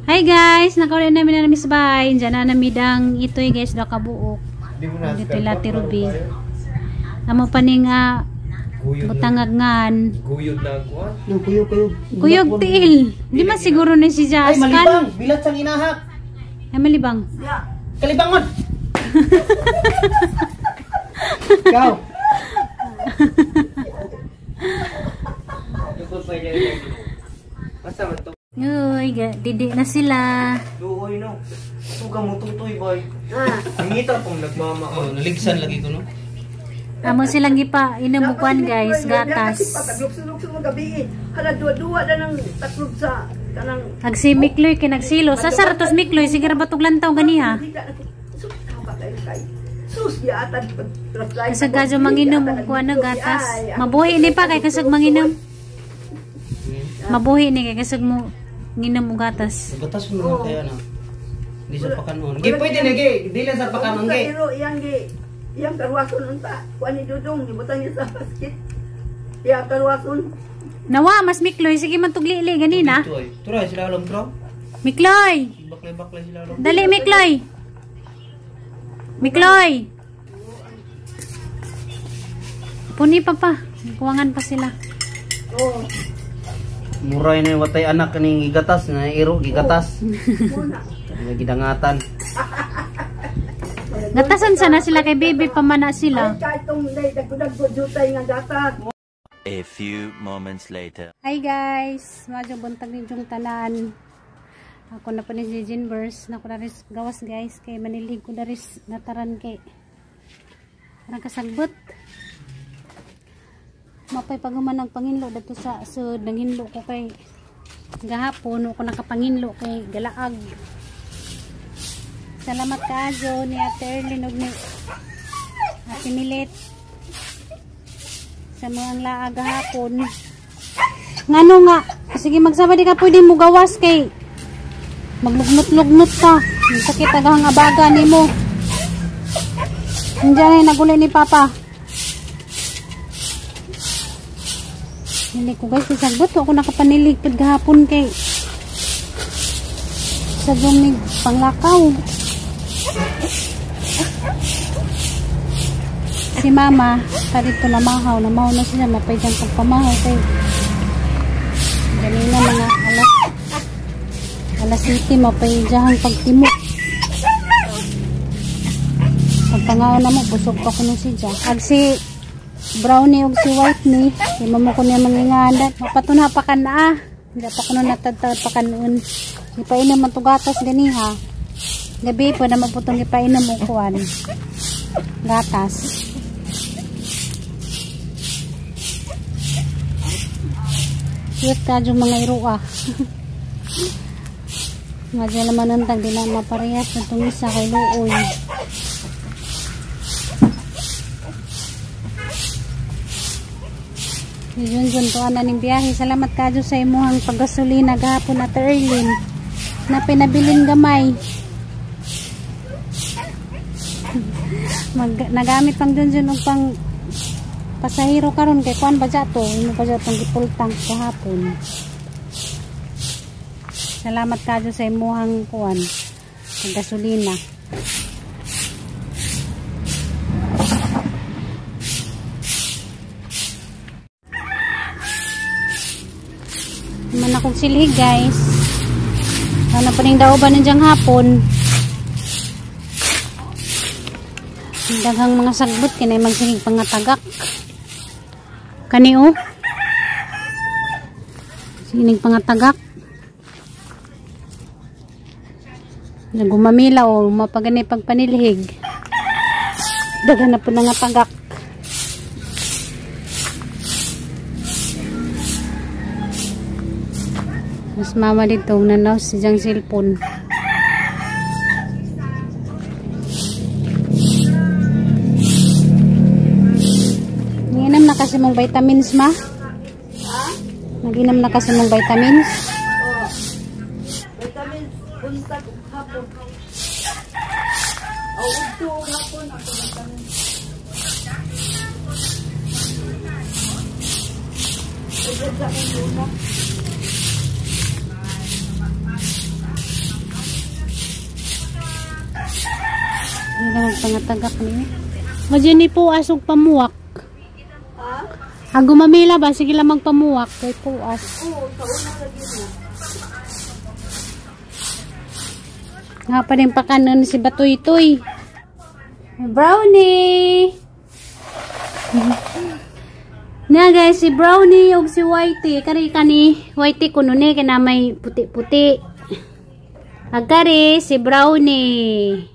Hi guys, nakauli namin na nami sa bahay. Diyan na nami dang itoy guys, do kabuok. Dito lati rubi. Amo pa ning butangag ngan. Guyod na kuan. Yung kuyog kuyog. Kuyog tiil. Di man siguro ni si Ay, Jaskan. malibang. Bilat sang inahak. Ay, malibang. Kalibangon. Ikaw. Basta man to. Uy, didi na sila. Duoy no. Tuga mo tutoy boy. Nangita pong nagmama. Oh, naligsan lagi ko no. Amo silang gipa inom kuan guys, gatas. Paglukso-lukso mo gabi. Hala duwa-duwa na ng taklob sa kanang Ag si Mikloy kay nagsilo. Sa saratos Mikloy, sige ra ba tug lantaw ganiha? Sus, giatan pag Kasag kadyo manginom og kuan na gatas. Mabuhi ni pa kay kasag manginom. Mabuhi ni kay kasag mo nginom og gatas. Gatas mo kaya na. Hindi sa pakanon. Gi pwede na gi, di lang sa pakanon gi. Pero iyang gi iyang karwason unta. Kuan ni Dudong gibutang niya sa basket. Iya karwason. Nawa mas Mikloy sige man tuglili ganina. Dito ay. Turay sila alam tro. Mikloy, Baklay-baklay sila alam. dali Mikloy. Mikloy. Puni pa pa. Kuwangan pa sila. Oh, Muray na yung watay anak kaning gigatas na iro gigatas. muna. Nga gidangatan. Gatasan sana sila kay baby pamana sila. Ay kahit tong day dagko-dagko jutay nga gatas. A few moments later. Hi guys, medyo buntag ni yung tanan. Ako na po ni si Jinbers. Nako na rin gawas guys kay manilig ko na rin nataran kay parang kasagbot. Mapay paguman ng panginlo dito sa sud nanghinlo ko kay gahapon ko nakapanginlo kay galaag. Salamat kaayo ni Ate Erlyn ug ni Ate Milet sa mga laag gahapon. Ngano nga, sige magsama di ka pwede mo gawas kay maglugnot-lugnot ka. Ang sakit agahang abaga nimo. Nandiyan ay nagulay ni Papa. Nili ko guys, isagbot ako nakapanilig pud gahapon kay sa dumig panglakaw. Si Mama, kadito namahaw, namahaw na siya, mapay dyan pagpamahaw kay ganina mga alas 7 mapay dyan pagtimok. Pagpangaon na mo, busog pa kuno si Jack. Ag si brownie ug si white ni, di mo ko niya mangingandan. Mapatuna pa ka na ah. Hindi pa kuno natadtad pa kanon. Ipainom man gatas ganiha. Gabi pa na maputong ipainom og kuan. Gatas. Cute ka yung mga irua. Nga naman nantang di na maparehas na itong isa kay Luoy. Yun tuan na ning biyahe. Salamat kadyo sa imuhang paggasolina gahapon at Erlyn na pinabilin gamay. Nagamit pang Junjun og pang pasahero karon kay kuan ba to, imo pa tong gipultang kahapon. Salamat kadyo sa imuhang kuan paggasolina. Man akong silhig guys. Ano pa ning daoban nandiyan hapon. Daghang mga sagbot kinay magsilhig pangatagak. Kani oh. Sining pangatagak. Nagumamila o mapagani pagpanilhig. Daghan na po nga tagak. Mas mama dito nanaw si jang cellphone. Nginom na kasi mong vitamins ma? Ha? Naginom na kasi mong vitamins? Oh. Vitamins buntag ug hapon. Aw udto ug hapon ako vitamins. Ugod sa akong luna. Hindi na magpangatagak ni. Madyan ni po asog pamuwak. Ha? Ang gumamila ba? Sige lang magpamuwak. Kay puas. Oo, sa una lagi na. Nga pa rin pakanon si Batuy-Tuy. Brownie! Na guys, si Brownie ug si Whitey. Kari kani, Whitey kuno ni kay na may puti-puti. Agkari si Brownie.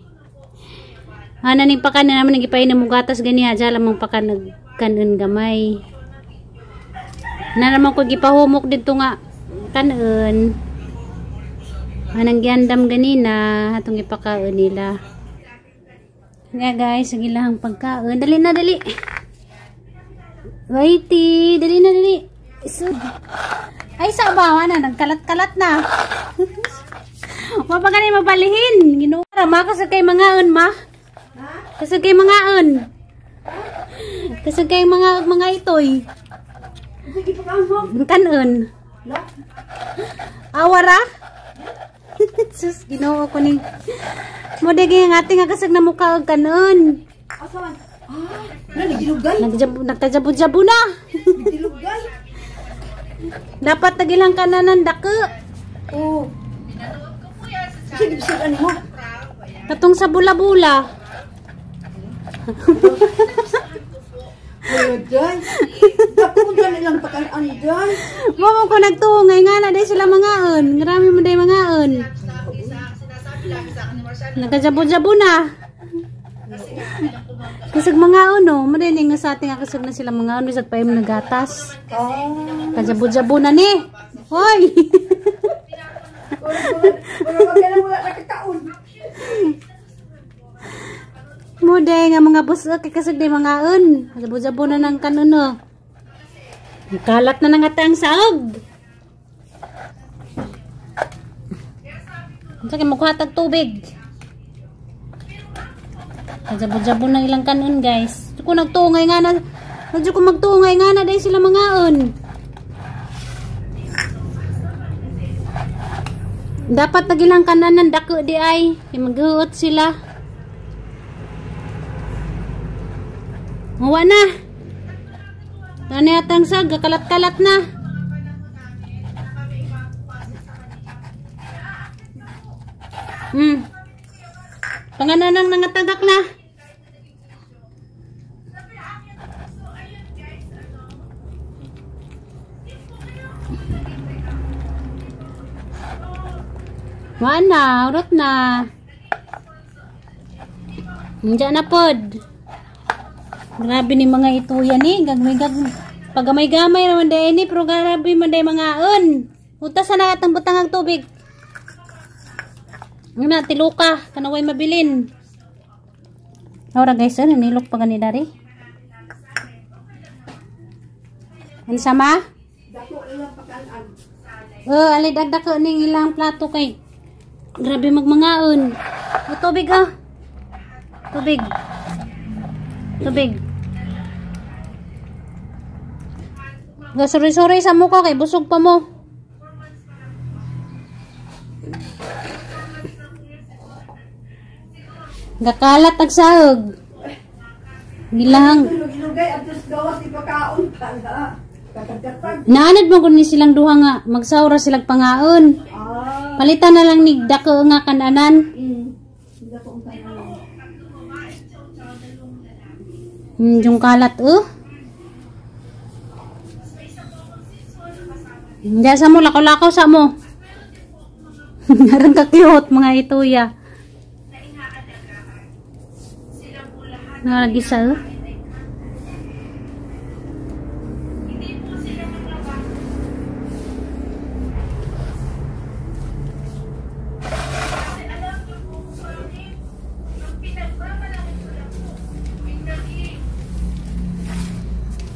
Ana ning pakanan naman nagipainom mo gatas ganiha dya lamang pakan kanon gamay. Na naman ko gipahumok didto nga kanon. Anang giandam ganina atong gipakaon nila. Nga guys, ang ilahang pagkaon. Dali na dali. Whitey, dali na dali. So, ay sa bawa na nagkalat-kalat na. Wa pa gani mabalihin. Ginoo ra ma kasag kay mangaon ma. Kasag kay mangaon. Kasag kay mga itoy. Sige, pakaon mo. Kanon. La? Awara? Sus, Ginoo ko ni. Mo dagi ang ating nga kasag na mukha og kanon. Asa man? Ah, na nagilugay. Nagtajabo-jabo na. Nagilugay. Dapat tagilang kananan dako. Oo. Sige, bisag ano mo? Katong sa bula-bula. Ay, day. Dako ka nilang pakaon day. Mo ko nagtuo ngay nga na day sila mangaon. Grabe mo day mangaon. Nagkajabo-jabo na. Kasag mangaon no, mo din nga sa ating kasag na sila mangaon bisag pa im nagatas. Ah. Kajabo-jabo na ni. Hoy. Wala wala wala wala nakakaon. Mo day nga mga busok kay kasag day mangaon. Jabo-jabo na ng kanuno. Kalat na nang atang saog. Unsa kay mukuha tag tubig? Jabo-jabo na ilang kanon guys. Kung nagtungay nga na, medyo kung magtungay nga na day sila mangaon. Dapat tagilang kananan dako di ay kay maghuot sila. Mawa na. Tani atang sag kalat-kalat na. Pangananang nangatagak na. Wala, urot na. Nandiyan na pod. Grabe ni mga ituyan ni, gagmay-gag. Pagamay-gamay naman dahil ni, pero grabe man dahil mga on. Utas na atang butang ang tubig. Ano na, tiluka, kanaway mabilin. Ora guys, ano, nilok pa ganila rin. Ano sama? Dako ilang pakaon. Oh, alay dagdako ning ilang plato kay. Grabe magmangaon. O, tubig ah. Tubig. Tubig. Gasuri-suri sa mukha kay busog pa mo. Gakalat ag sahog. Gilang. Nagilugay at gawas ipakaon pala. Katagkatag. Naanad mo kun ni silang duha nga magsawra silang pangaon. Ah. Palitan na lang ni dako nga kananan. Dako ang kanon. Yung kalat oh. Hindi sa mo lakaw-lakaw sa mo. Narang ka-cute mga ituya. Naragisa oh.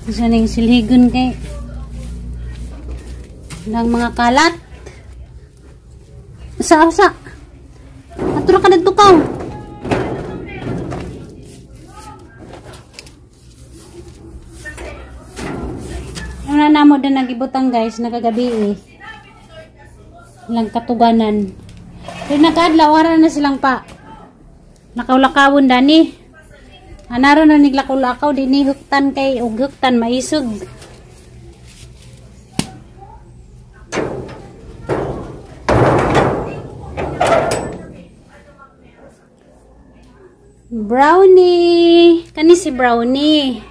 Isa ning silhigon kay ng mga kalat. Sa. Ato ra ka nagtukaw. Ano na mo din nagibutang guys, nakagabi eh. Ilang katuganan. Pero nakaadlaw, ara na silang pa. Lakaw-lakawon dani. Anaro na niglakaw-lakaw dinhi huktan kay og huktan maisog. Brownie. Kani si Brownie.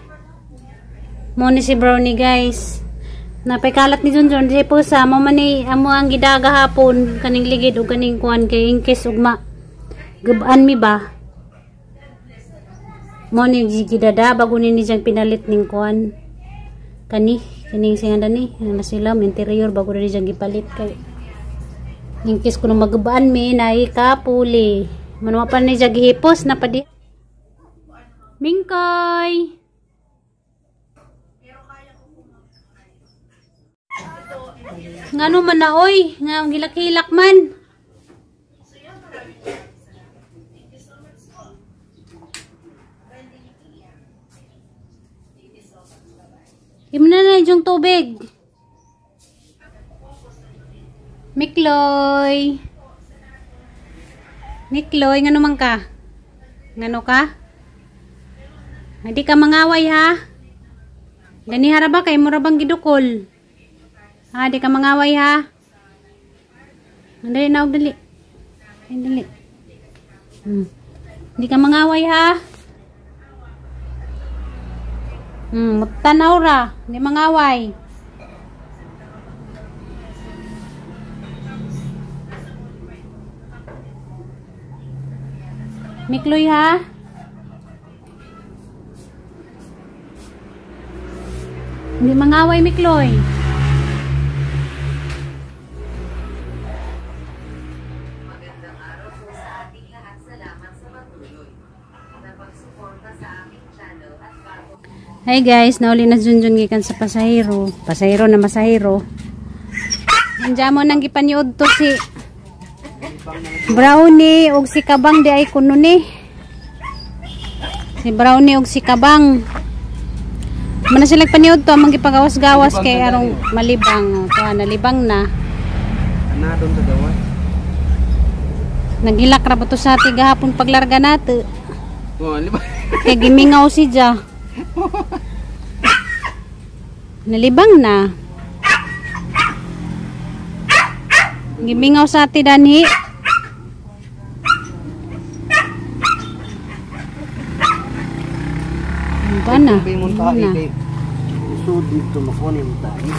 Mo ni si Brownie, guys. Napay kalat ni Junjun di po sa mo man ni amo ang gidaga hapon kaning ligid og kaning kuan kay in case ugma gubaan mi ba. Mo ni gidada bago ni niyang pinalit ning kuan. Kani kining singa dani na sila interior bago ni niyang gipalit kay in case kuno magubaan mi naay kapuli. Manuwa pa ni siya gihipos na pa di. Mingkoy! Ngano man na oy, nga hilak-hilak man. Imna na yung tubig. Mikloy. Mikloy, ngano man ka? Ngano ka? Hindi ka mangaway ha? Ganihara ba kay mura bang gidukol? Ha, di ka mangaway ha? Dali na, dali. Ay, dali. Hindi ka mangaway ha? Tanaw ra, hindi mangaway. Mikloy ha? Hindi mangaway, Mikloy. Magandang araw po sa ating lahat. Salamat sa patuloy na pagsuporta sa aming channel at bago Hi guys, nauli na Junjun gikan sa pasahero. Pasahero na masahero. Andiyan mo nang gipaniod to si Brownie og si Kabang di ay kuno ni. Si Brownie og si Kabang. Mana sila paniod to among gipagawas-gawas kay arong malibang. O, to nalibang na. Ana doon sa gawas. Nagilak ra ba to sa ati gahapon paglarga nato. Oh, libang. Kay gimingaw si Ja. Nalibang na. Gimingaw sa ati danhi. Ano na? Ano na? Sud dito makuha ni tayo.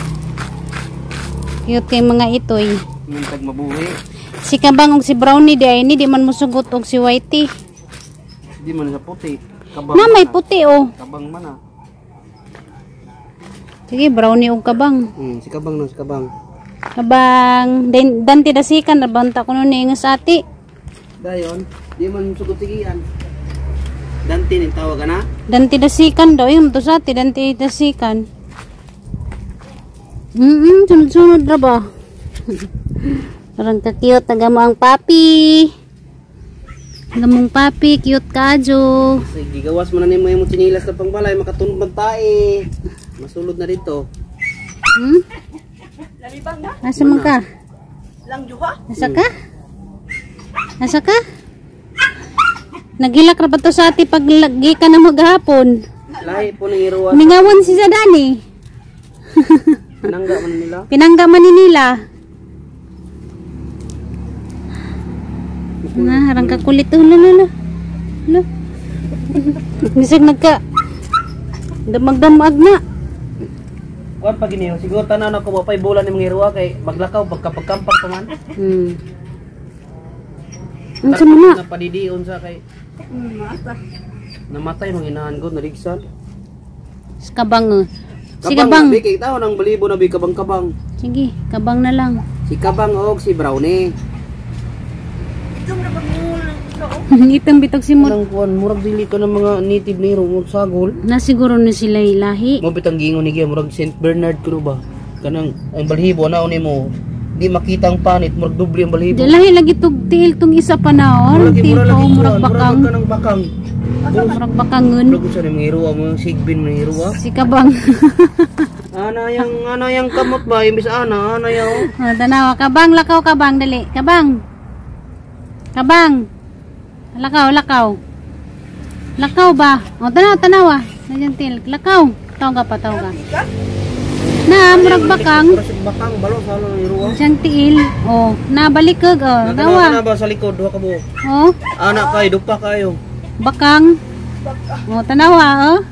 Cute kay mga itoy. Mintag mabuhi. Si Kabang og si Brownie di ay ni di man musugot og si Whitey. Di man sa puti. Kabang. Na may puti oh. Kabang man ah. Sige, Brownie og Kabang. Si Kabang no, si Kabang. Kabang dante dasikan nabanta ko nun ni sa ati. Dayon, di man sugot sigian. Dante ning tawag ana. Dante dasikan daw yung to sa ati, dante dasikan. Sunod-sunod ra ba? Parang ka-cute taga mo ang papi. Gamong papi, cute kajo. Sige, gawas mo na nimo imong tsinilas na pangbalay, makatunog man tae. Masulod na dito. Lalibang na. Asa man ka? Lang juha. Asa ka? Asa ka? Naghilak ra ba to sa ati pag lagi ka na maghapon? Lahi po nang iruwan. Mingawan si Zadani. Nangga man nila. Pinangga man ni nila. Na, harang kakulit. Hulo, hulo, hulo. Bisag nagka damag-damag na. Kuan pa gini, siguro tanaw na ko wa pay bola ni mga iruwa kay maglakaw pagkapagkampak pa man. Unsa man na? Napadidion sa kay namatay mga inahan ko naligsan. Kabang. Si Kabang. Bi kay tawo nang balibo na bi kabang-kabang. Sige, Kabang na lang. Si Kabang og si Brownie. Itong bitog si Mut. Nang kuan murag dili ka ng mga native ni murag sagol. Na siguro na sila ilahi. Mo bitang gingon ni murag Saint Bernard kuno ba? Kanang ang balhibo ana nimo di makita ang panit murag doble ang balhibo. Di lahi lagi tug tiil tong isa pa na or Murag tiil murag pa lagi murag kuan, bakang. Murag kanang bakang. Murag bakangon. Murag usa ni mga iruwa mo sigbin mga iruwa. Si Kabang. Ana yang kamot ba imbis ana ana yaw. Oh, tanawa Kabang, lakaw Kabang dali. Kabang. Kabang. Lakaw, lakaw. Lakaw ba? O, tanaw, tanaw ah. Nandiyan til. Lakaw. Tawag ka pa, tawag ka. Na, murag bakang. Bakang balo sa ano iro. Siyang tiil. O, nabalikag. O, Naganaw tawa. na ba sa likod duha ka buok. O, Anak kay dupa kayo. bakang. O, tanawa, o.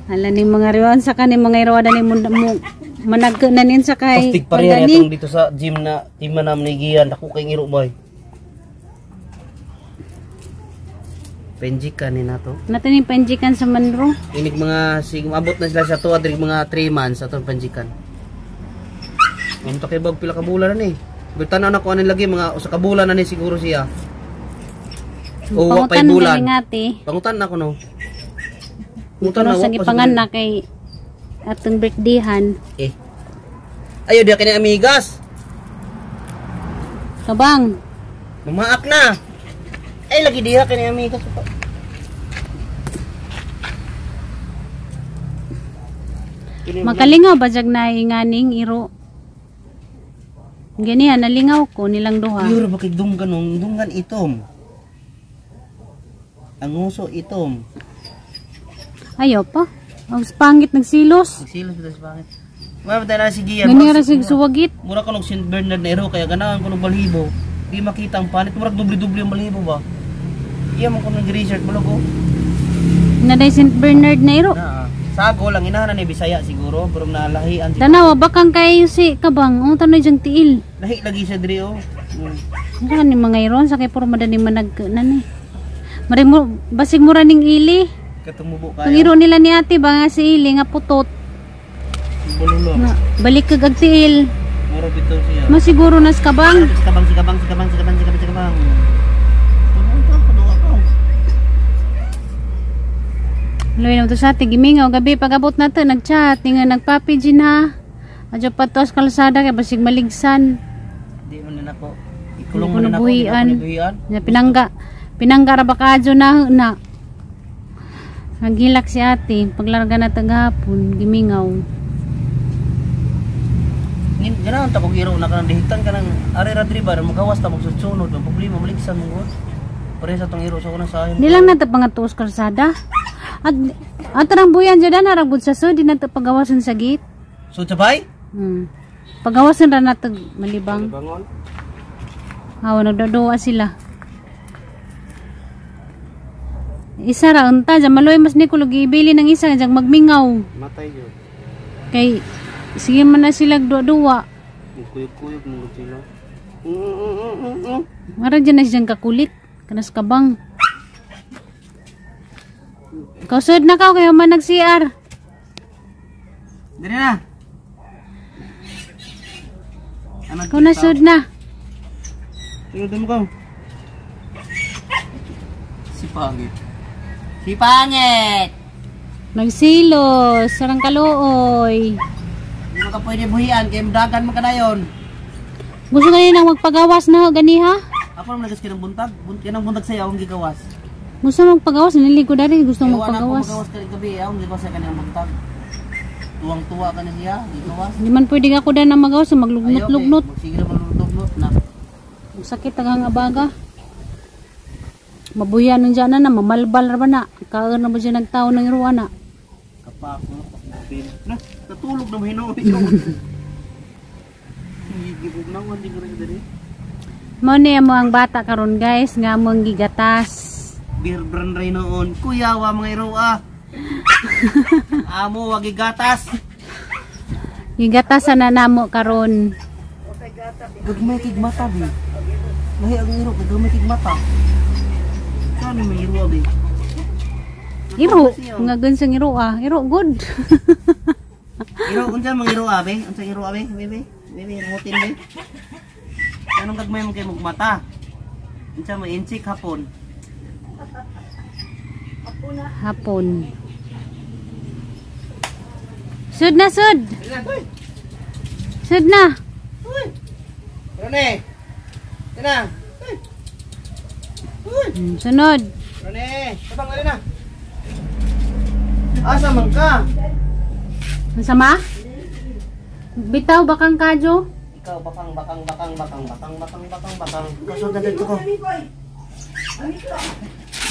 Ala ni mga riwan sa kanin mga irawa ni mo managka na nin sa kay Pastig pareha pagani. atong dito sa gym na team na namin ni Gian dako kay iro bay. Penjikan ni nato. Natin yung panjikan sa Manro. Inig mga sig maabot na sila sa tuwa diri mga 3 months atong panjikan. Ang kay bag pila ka bulan na ni. Bitan na ko aning lagi mga usa ka bulan na ni siguro siya. O wa pay Pangutan bulan. galing ate. Pangutan na ko no. Pangutan Pero na sa wa pa gipangan siguro. na kay atong birthdayhan. Eh. Ayo diya kini amigas. Kabang. Mamaak na. Ay lagi diha kini amigas. Makalingaw ba jag na inganing iro? Ganihan, nalingaw ko nilang duha. Pure ba kay dunggan nung dunggan itom. Ang uso itom. Ayaw pa. Ang pangit nagsilos. Nagsilos ba sa pangit? Mama tayo na si Gian. Ganyan ra sig suwagit. Mura ko nung St. Bernard na ero kaya ganahan ko ng balhibo. Di makita ang panit. Murag doble-doble ang balhibo ba? Iya man ko nang research mo ko. Naday St. Bernard na iro. Na, sago lang inahan ni Bisaya siguro pero nalahian si Tanawa bakang kayo si kabang. Ang tanoy jang tiil. Lahi lagi siya diri oh. Ano ni mga iron sa kay puro madani manag na ni. Mari mo basig mura ning ili. Katumubo Ang kayo. iro nila ni ate ba nga si ili nga putot. Bululo. Na, balik kag ag tiil. Mura bitaw siya. Masiguro nas kabang. Si kabang, si kabang, si kabang, si kabang, si kabang, si kabang. Tulong ka, paduwa ka. Luwi naman to sa ate, gimingaw gabi pag abot na to, nagchat, nga nagpapi gin ha. Adyo pa to sa kalsada kay basig maligsan. Di mo na nako. Ikulong Hindi mo ko na nako, di na nabuhian. ako nabuhian. Na pinangga, pinangga ra ba kaadyo na na. Naghilak si ate, paglarga na tagahapon, gimingaw. Nin ganahan ta kog iro na kanang dihitan kanang ari ra diri ba magawas ta magsunod ang problema maligsan mo gud. Pare sa tong iro sa kuna sa ayon. Di lang nato pangatuos kalsada. At at rang buyan dyan na ragud sa so, di nato pagawasan sa gate. So sabay? Pagawasan ra nato malibang. Bangon. Aw, nagdodoa sila. Isa ra unta dyan maloy mas ni kulog ibili ng isa dyan magmingaw. Matay jud. Kay sige man na sila duwa-duwa. Kuyog-kuyog mo gud sila. Mara dyan na siyang kakulit. Kanas kabang. Kausod na ka kaya man nag-CR. Diri na. Anak Ikaw na sud na. Tingnan mo ka. Si pangit. Si pangit. Nagsilos, sarang kaluoy. Di mo ka pwede buhian kay dagan man kadayon. Gusto gani nang magpagawas na gani ha? Ako naman nagas kinang buntag. Kinang buntag sa'yo akong gigawas. Gusto magpagawas, niligo dari gusto Kaya wala akong magpagawas. magawas kay gabi, akong gigawas sa kaniyang buntag. Tuwang-tuwa ka na siya, gigawas. Hindi man pwede ako dan na magawas, maglugnot-lugnot. Sige na maglugnot na. Ang sakit ang abaga. Mabuya nun dyan na, mamalbal ra ba na. Kaan na ba dyan nagtao ng iruwa na. Kapako, kapapin. Na, natulog na mahino. Gigibog na, hindi ko rin dali. Mao ni mo ang bata karon guys, nga mong gigatas. Beer brand rin noon. Kuya, wa mga iroa. Amo, wagi gatas. Gigatasan na namo karon. Gagmay kig mata, bi. Lahi ang iro, gagmay kig mata. Saan may iro, bi? Iro, nga gunsang iro ah. Iro good. Iro, unsa mga iro, abi? Unsa iro, abi? Bebe, bebe, rangutin, be. Anong gagmay mo kay mata? Unsa mo insik hapon? Hapon. Sud na sud. Sud na. Rone. Tana. Sunod. Rone, tabang na. Asa man ka? Ang sama? Bitaw bakang kadyo? Ikaw, bakang, bakang, bakang, bakang, bakang, bakang, bakang, bakang. Kasunod na dito ko.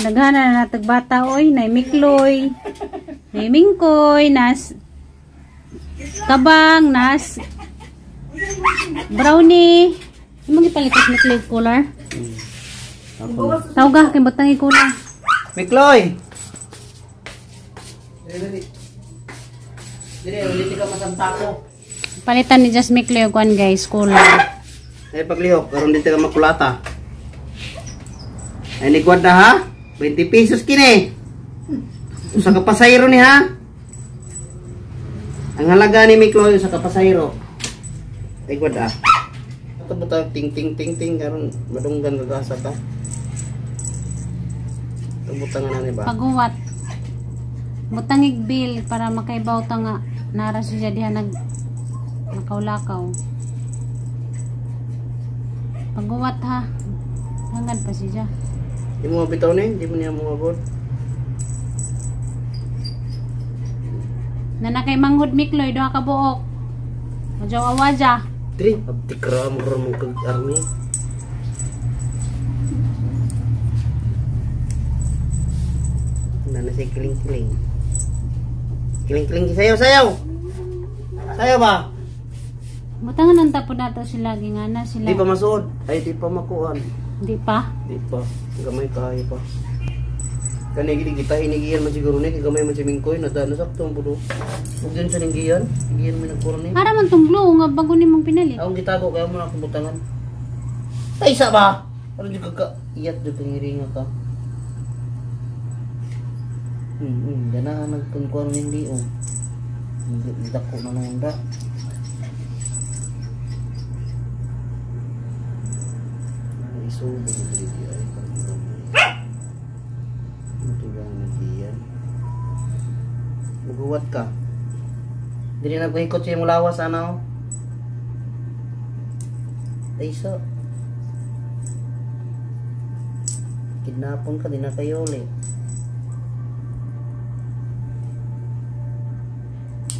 Daghana na natag bata oy, nay Mikloy. Nay Mingkoy, nas Kabang, nas Brownie. Imong gipalit sa Mikloy color. Ako. Tawga kay butang i-color. Mikloy! Dili, dili. Dili, ulit ka masantako. Palitan ni Just Mikloy og kuan guys, color. Ay, paglihok, karon dito ka makulata. Ay, ni na ha? 20 pesos kini. Usa ka pasayro ni ha? Ang halaga ni Mikloy usa ka pasayro. Ay, gwad ah. Ito ba ting ting ting ting karon madunggan gagasa ka. Ito butang na ni ba? Paguwat. Butangig bill para makaibaw ta nga nara siya diha nag nakaulakaw. Paguwat ha. Hangad pa siya. Di mo mabitaw ni, di mo niya mo abot. Nana kay manghod Mikloy duha ka buok. Majaw awaja. Diri, abtik ra mo ron mo kag army. Nana siya kiling-kiling. Kiling-kiling sayaw, sayaw. Sayaw ba? Butangan ang tapon nato sila gingana sila. Di pa masuod. Ay, di pa makuan. Di pa. Di pa. Gamay kayo pa. Kani gini kita inigiyan man siguro ni kay gamay man si Mingkoy na nasakto ang pulo. Ug yun sa ninggiyan, giyan man nagkuran ni. Para man tong blue nga bago nimong pinalit. Akong gitago kaya mo na akong butangan. Ay, isa ba? Ano di ka ka? Iyat di pangiringa ka. Ganahan nagkunkuan hindi oh. Hindi dako na nunda. Ang isubo di diri ay parang gamay. Ito ba ang giyan? Muguwat ka. Dili na ko sa imong lawas ana oh. Ay so. Kidnapon ka, di na kayo ulit.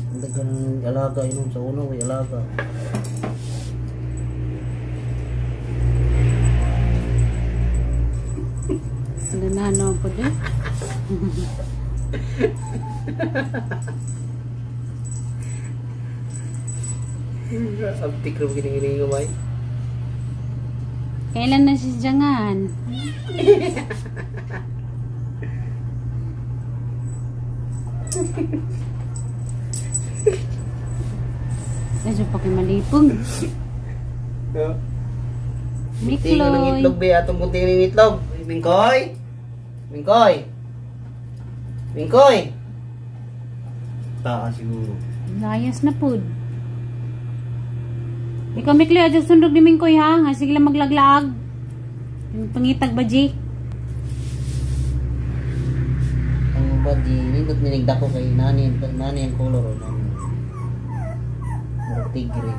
Ang dagang alaga yun sa una, may alaga. Ganahan na po di. Abtik rin ginigiling gamay. Kailan na si Jangan? Medyo pa kay malipong. Tingnan ng Mikloy. itlog, be. Atong kunti ng itlog. Mingkoy! Mingkoy! Mingkoy! Taa siguro. Layas na pud. Ikaw Mikloy, adyo sundog ni Mingkoy ha. Ha, sige lang maglaglaag. Yung pangitag ba, G? Ang body, nindot ninig dako kay nani, nani ang color o nani. Murag tigre.